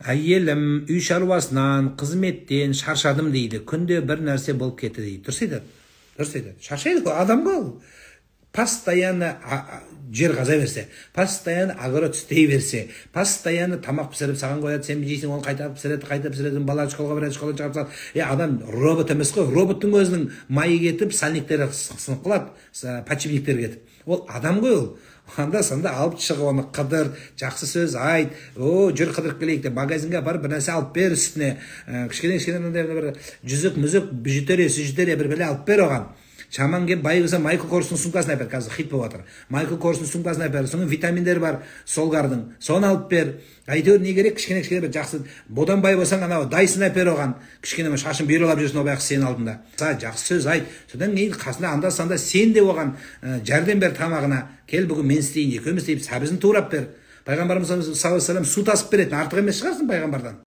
Әйелім үй шаруасынан, қызметтен шаршадым дейді, күнде бір нәрсе болып кетті дейді. Дұрыс айтады, дұрыс айтады. Шаршайды ғой, адам ғой ол. Постоянно жер қаза берсе, постоянно огород істей берсе, постоянно тамақ пісіріп саған қояды, сен жейсің, оны қайта пісіреді, қайта пісіреді, бала школға барады, школадан шығарып салады. Е, адам робот емес қой. Роботтың өзінің майы кетіп, сальниктері сынып қалады, подшипниктері кетіп. Ол адам ғой ол. Анда санда алып шығып, оны қыдыр, жақсы сөз айт. О, жүр, қыдырып келейік деп, магазинге барып бір нәрсе алып бер үстіне. Кішкене кішкене мынандай бір жүзік мүзік, бижутерия сижутерия, бір бәле алып бер оған. Шамаң келіп, бай болса, Майкл Корстың сумкасын әпер, қазір хит болып жатыр. Майкл Корстың сумкасын әпер, соның витаминдері бар Солгардың, соны алып бер. Әйтеуір не керек, кішкене кішкене бір жақсы. Бодан бай болсаң, анау Дайсон әпер оған, кішкене шашын бұйралап жүрсін ол баяғы сенің алдында. Жақсы сөз айт. Содан кейін қасында анда санда сен де оған жәрдем бер тамағына. Кел, бүгін мен істейін, екеуміз істейік, сәбізін турап бер. Пайғамбарымыз саллаллаху алейхи вассалам су тасып беретін, артық емес шығарсың пайғамбардан.